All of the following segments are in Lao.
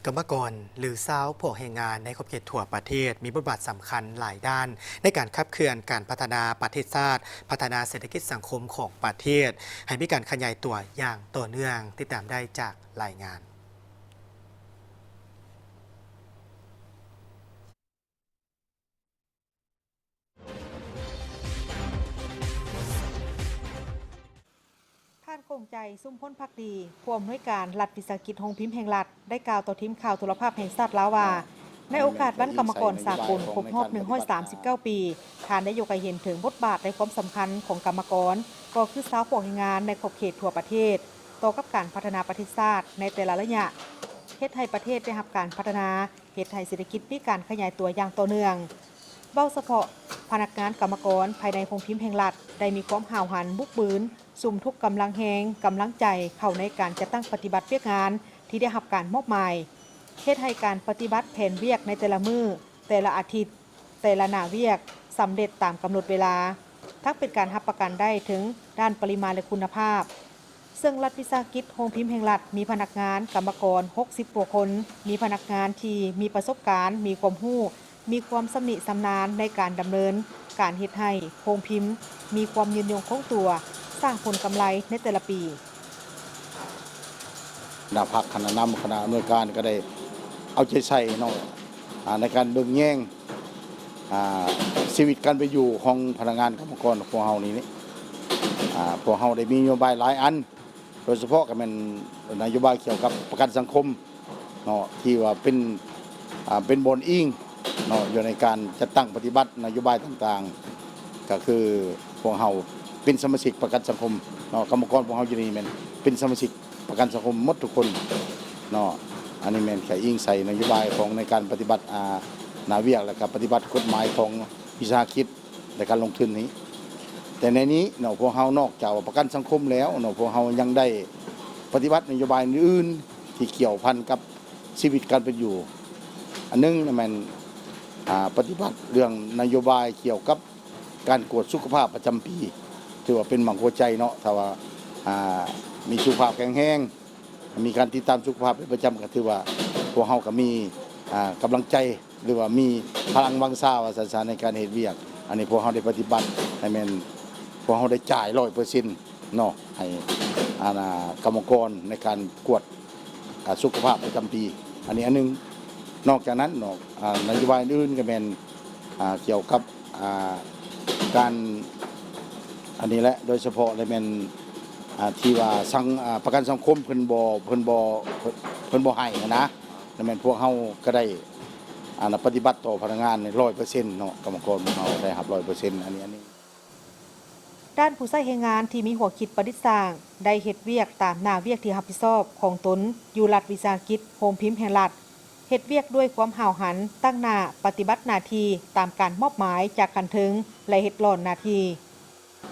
ກຳມະກອນ ຫຼື ຊາວພວກແຮງງານໃນຂອບເຂດທົ່ວປະເທດ ມີບົດບາດສຳຄັນຫຼາຍດ້ານໃນການຂັບເຄື່ອນການພັດທະນາປະເທດຊາດ, ພັດທະນາເສດຖະກິດສັງຄົມຂອງປະເທດ ໃຫ້ມີການຂະຫຍາຍຕົວຢ່າງຕໍ່ເນື່ອງ. ຕິດຕາມໄດ້ຈາກລາຍງານ. ທ່ານ ກົງໃຈ ຊຸມພົນພັກດີ ຜູ້ອຳນວຍການລັດວິສາຫະກິດໂຮງພິມແຫ່ງລັດ ໄດ້ກ່າວຕໍ່ທີມຂ່າວໂທລະພາບແຫ່ງຊາດລາວວ່າ ໃນໂອກາດວັນກຳມະກອນສາກົນຄົບຮອບໜຶ່ງຮ້ອຍສາມສິບເກົ້າປີ, ທ່ານໄດ້ຍົກໃຫ້ເຫັນເຖິງບົດບາດ ແລະ ຄວາມສຳຄັນຂອງກຳມະກອນ ກໍຄືຊາວພວກແຮງງານໃນຂອບເຂດທົ່ວປະເທດ ຕໍ່ກັບການພັດທະນາປະເທດຊາດໃນແຕ່ລະໄລຍະ, ເຮັດໃຫ້ປະເທດໄດ້ຮັບການພັດທະນາ, ເຮັດໃຫ້ເສດຖະກິດມີການຂະຫຍາຍຕົວຢ່າງຕໍ່ເນື່ອງ. ເວົ້າສະເພາະພະນັກງານກຳມະກອນພາຍໃນໂຮງພິມແຫ່ງລັດ ໄດ້ມີຄວາມຫ້າວຫັນ, ບຸກບືນ, ສຸມທຸກກຳລັງແຮງ, ກຳລັງໃຈເຂົ້າໃນການຈັດຕັ້ງປະຕິບັດວຽກງານທີ່ໄດ້ຮັບການມອບໝາຍ, ເຮັດໃຫ້ການປະຕິບັດແຜນວຽກໃນແຕ່ລະມື້, ແຕ່ລະອາທິດ, ແຕ່ລະໜ້າວຽກສຳເລັດຕາມກຳນົດເວລາ, ທັງເປັນການຮັບປະກັນໄດ້ເຖິງດ້ານປະລິມານ ແລະ ຄຸນນະພາບ. ເຊິ່ງລັດວິສາຫະກິດໂຮງພິມແຫ່ງລັດ ມີພະນັກງານກຳມະກອນຫົກສິບກວ່າຄົນ, ມີພະນັກງານທີ່ມີປະສົບການ, ມີຄວາມຮູ້, ມີຄວາມຊຳນິຊຳນານໃນການດຳເນີນການເຮັດໃຫ້ໂຮງພິມມີຄວາມຍືນຍົງຄົງຕົວ, ສ້າງຜົນກຳໄລໃນແຕ່ລະປີ. ຄະນະພັກ, ຄະນະນຳ, ຄະນະອຳນວຍການກໍໄດ້ເອົາໃຈໃສ່ເນາະ ອາ ໃນການເບິ່ງແຍງ ອາ ຊີວິດການເປັນຢູ່ຂອງພະນັກງານກຳມະກອນພວກເຮົານີ້ ອາ ພວກເຮົາໄດ້ມີນະໂຍບາຍຫຼາຍອັນ ໂດຍສະເພາະກໍແມ່ນນະໂຍບາຍກ່ຽວກັບປະກັນສັງຄົມເນາະ ທີ່ວ່າເປັນ ອາ ເປັນບ່ອນອີງເນາະ ຢູ່ໃນການຈັດຕັ້ງປະຕິບັດນະໂຍບາຍຕ່າງໆ ກໍຄືພວກເຮົາເປັນສະມາຊິກປະກັນສັງຄົມເນາະ ກຳມະກອນພວກເຮົາຢູ່ນີ້ແມ່ນເປັນສະມາຊິກ ປະກັນສັງຄົມໝົດທຸກຄົນເນາະ. ອັນນີ້ແມ່ນກະອີງໃສ່ນະໂຍບາຍຂອງໃນການປະຕິບັດ ອາ ໜ້າວຽກ ແລະກະປະຕິບັດກົດໝາຍຂອງວິສາຫະກິດ ແລະການລົງທຶນນີ້. ແຕ່ໃນນີ້ເນາະ ພວກເຮົານອກຈາກວ່າປະກັນສັງຄົມແລ້ວເນາະ ພວກເຮົາຍັງໄດ້ປະຕິບັດນະໂຍບາຍອື່ນໆ ທີ່ກ່ຽວພັນກັບຊີວິດການເປັນຢູ່. ອັນໜຶ່ງແມ່ນ ອາ ປະຕິບັດເລື່ອງນະໂຍບາຍກ່ຽວກັບ ການກວດສຸຂະພາບປະຈຳປີ ຖືວ່າເປັນໝາກຫົວໃຈເນາະ ຖ້າວ່າ ອາ ມີສຸຂະພາບແຂງແຮງ ມີການຕິດຕາມສຸຂະພາບເປັນປະຈຳ ກໍຖືວ່າພວກເຮົາກໍມີ ອາ ກຳລັງໃຈ ຫຼືວ່າມີພະລັງວັງຊາວ່າຊັ້ນຊະ ໃນການເຮັດວຽກ. ອັນນີ້ພວກເຮົາໄດ້ປະຕິບັດ ໃຫ້ແມ່ນ ພວກເຮົາໄດ້ຈ່າຍຮ້ອຍເປີເຊັນເນາະ ໃຫ້ ອາ ກຳມະກອນໃນການກວດ ອາ ສຸຂະພາບປະຈຳປີ ອັນນີ້ອັນໜຶ່ງ. ນອກຈາກນັ້ນເນາະ ອາ ນະໂຍບາຍອື່ນໆ ກໍແມ່ນ ອາ ກ່ຽວກັບ ອາ ການ ອັນນີ້ແຫຼະ ໂດຍສະເພາະແລ້ວແມ່ນ ອາ ທີ່ວ່າສັງ ອາ ປະກັນສັງຄົມເພິ່ນບໍ່ ເພິ່ນບໍ່ ເພິ່ນບໍ່ໃຫ້ຫັ້ນນະ ແລ້ວແມ່ນພວກເຮົາກໍໄດ້ ອາ ປະຕິບັດຕໍ່ພະນັກງານຮ້ອຍເປີເຊັນເນາະ ກຳມະກອນຂອງເຮົາໄດ້ຮັບຮ້ອຍເປີເຊັນ ອັນນີ້ ອັນນີ້. ດ້ານຜູ້ໃຊ້ແຮງງານທີ່ມີຫົວຄິດປະດິດສ້າງ ໄດ້ເຮັດວຽກຕາມໜ້າວຽກທີ່ຮັບຜິດຊອບຂອງຕົນຢູ່ລັດວິສາຫະກິດໂຮງພິມແຫ່ງລັດ, ເຮັດວຽກດ້ວຍຄວາມຫ້າວຫັນ, ຕັ້ງໜ້າປະຕິບັດໜ້າທີ່ຕາມການມອບໝາຍຈາກຂັ້ນເທິງ ແລະ ເຮັດຫຼ້ອນໜ້າທີ່.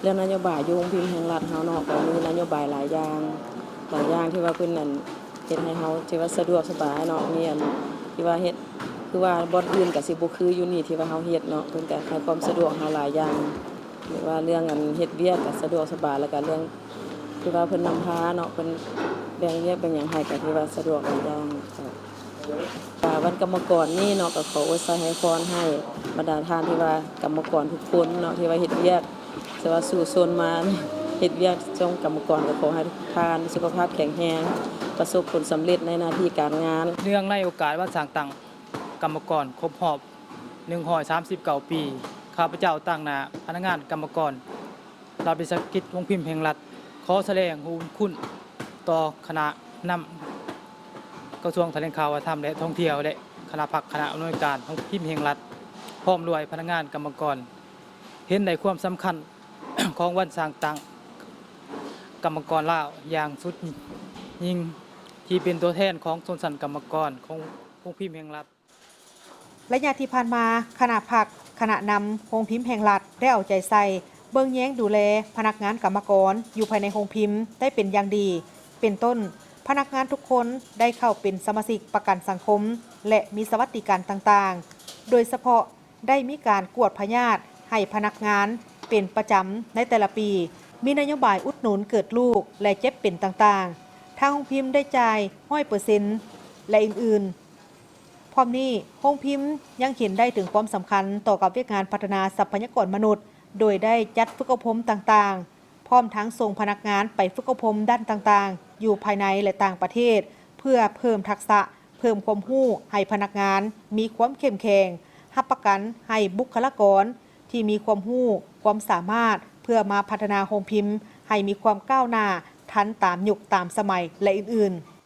ເລື່ອງນະໂຍບາຍຢູ່ໂຮງພິມແຫ່ງລັດເຮົາເນາະ ກໍມີນະໂຍບາຍຫຼາຍຢ່າງ, ຫຼາຍຢ່າງທີ່ວ່າເພິ່ນນັ້ນເຮັດໃຫ້ເຮົາທີ່ວ່າສະດວກສະບາຍເນາະ, ມີອັນທີ່ວ່າເຮັດ ຄືວ່າບ່ອນອື່ນກໍຊິບໍ່ຄືຢູ່ນີ້ທີ່ວ່າເຮົາເຮັດເນາະ, ເພິ່ນກໍໃຫ້ຄວາມສະດວກເຮົາຫຼາຍຢ່າງ ຫຼືວ່າເລື່ອງອັນເຮັດວຽກກໍສະດວກສະບາຍ ແລ້ວກໍເລື່ອງທີ່ວ່າເພິ່ນນຳພາເນາະ, ເພິ່ນແບ່ງວຽກແບ່ງຫຍັງໃຫ້ກໍຖືວ່າສະດວກຫຼາຍຢ່າງ. ກໍວັນກຳມະກອນນີ້ເນາະ ກໍຂໍອວຍໄຊໃຫ້ພອນໃຫ້ບັນດາທ່ານທີ່ວ່າກຳມະກອນທຸກຄົນເນາະ ທີ່ວ່າເຮັດວຽກ ແຕ່ວ່າສູ້ຊົນມາເຮັດວຽກຊ່ວງກຳມະກອນ ກໍຂໍໃຫ້ທຸກທ່ານສຸຂະພາບແຂງແຮງ ປະສົບຜົນສຳເລັດໃນໜ້າທີ່ການງານ. ເນື່ອງໃນໂອກາດວັນສ້າງຕັ້ງກຳມະກອນຄົບຮອບໜຶ່ງຮ້ອຍສາມສິບເກົ້າປີ, ຂ້າພະເຈົ້າຕາງໜ້າພະນັກງານກຳມະກອນລັດວິສາຫະກິດໂຮງພິມແຫ່ງລັດ ຂໍສະແດງຮູ້ບຸນຄຸນຕໍ່ຄະນະນຳກະຊວງຖະແຫຼງຂ່າວ ວັດທະນະທຳ ແລະ ທ່ອງທ່ຽວ ແລະ ຄະນະພັກຄະນະອຳນວຍການໂຮງພິມແຫ່ງລັດ ພ້ອມດ້ວຍພະນັກງານກຳມະກອນ ເຫັນໃນຄວາມສຳຄັນຂອງວັນສ້າງຕັ້ງກຳມະກອນລາວຢ່າງສຸດຍິ່ງ ທີ່ເປັນຕົວແທນຂອງຊົນຊັ້ນກຳມະກອນຂອງໂຮງພິມແຫ່ງລັດ. ໄລຍະທີ່ຜ່ານມາ, ຄະນະພັກ, ຄະນະນຳໂຮງພິມແຫ່ງລັດ ໄດ້ເອົາໃຈໃສ່ເບິ່ງແຍງດູແລພະນັກງານກຳມະກອນຢູ່ພາຍໃນໂຮງພິມໄດ້ເປັນຢ່າງດີ. ເປັນຕົ້ນ, ພະນັກງານທຸກຄົນໄດ້ເຂົ້າເປັນສະມາຊິກປະກັນສັງຄົມ ແລະ ມີສະຫວັດດີການຕ່າງໆ, ໂດຍສະເພາະ ໄດ້ມີການກວດພະຍາດໃຫ້ພະນັກງານເປັນປະຈຳໃນແຕ່ລະປີ, ມີນະໂຍບາຍອຸດໜູນເກີດລູກ ແລະ ເຈັບເປັນຕ່າງໆ. ທາງໂຮງພິມໄດ້ຈ່າຍຮ້ອຍເປີເຊັນ ແລະ ອື່ນໆ. ພ້ອມນີ້, ໂຮງພິມຍັງເຫັນໄດ້ເຖິງຄວາມສຳຄັນຕໍ່ກັບວຽກງານພັດທະນາຊັບພະຍາກອນມະນຸດ, ໂດຍໄດ້ຈັດຝຶກອົບຮົມຕ່າງໆ, ພ້ອມທັງສົ່ງພະນັກງານໄປຝຶກອົບຮົມດ້ານຕ່າງໆ ຢູ່ພາຍໃນ ແລະ ຕ່າງປະເທດ ເພື່ອເພີ່ມທັກສະ, ເພີ່ມຄວາມຮູ້ໃຫ້ພະນັກງານມີຄວາມເຂັ້ມແຂງ, ຮັບປະກັນໃຫ້ບຸກຄະລາກອນທີ່ມີຄວາມຮູ້, ຄວາມສາມາດ ເພື່ອມາພັດທະນາໂຮງພິມໃຫ້ມີຄວາມກ້າວໜ້າ, ທັນຕາມຍຸກຕາມສະໄໝ ແລະ ອື່ນໆ.